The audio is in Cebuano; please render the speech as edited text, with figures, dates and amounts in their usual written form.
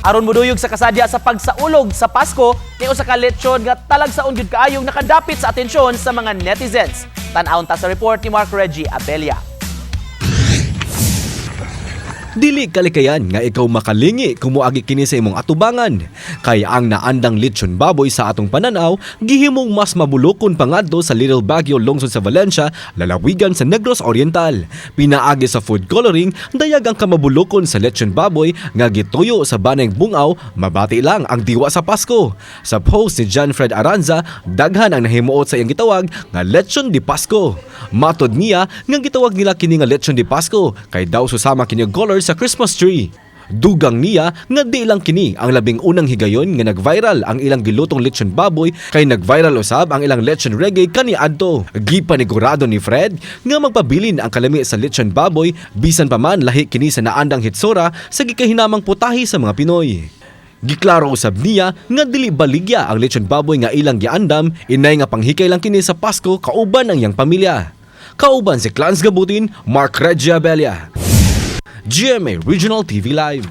Aron moduyog sa kasadya sa pagsaulog sa Pasko, ni usa ka lechon nga talagsaon gyud kaayong nakadapit sa atensyon sa mga netizens. Tan-awon ta sa report ni Mark Reggie Abella. Dili kalikayan nga ikaw makalingi kung moagi kini sa imong atubangan. Kay ang naandang lechon baboy sa atong pananaw, gihimong mas mabulokon pangadto sa Little Baguio, lungsod sa Valencia, lalawigan sa Negros Oriental. Pinaagi sa food coloring, dayag ang kamabulokon sa lechon baboy nga gituyo sa baneng bungaw, mabati lang ang diwa sa Pasko. Sa post ni John Fred Aranza, daghan ang nahimuot sa iyang gitawag nga Lechon di Pasko. Matod niya nga gitawag nila kini nga Lechon di Pasko kay daw susama kini og color sa Christmas tree. Dugang niya nga di lang kini ang labing unang higayon nga nag-viral ang ilang gilutong lechon baboy kay nag-viral usab ang ilang lechon reggae kaniadto. Gipanigurado ni Fred nga magpabilin ang kalami sa lechon baboy bisan pa man lahi kini sa naandang hitsura sa gikahinamang putahe sa mga Pinoy. Giklaro usab niya nga dili baligya ang lechon baboy nga ilang giandam, inay nga panghikay lang kini sa Pasko kauban ang iyang pamilya. Kauban si Clans Gabutin, Mark Regia Abella. GMA Regional TV Live.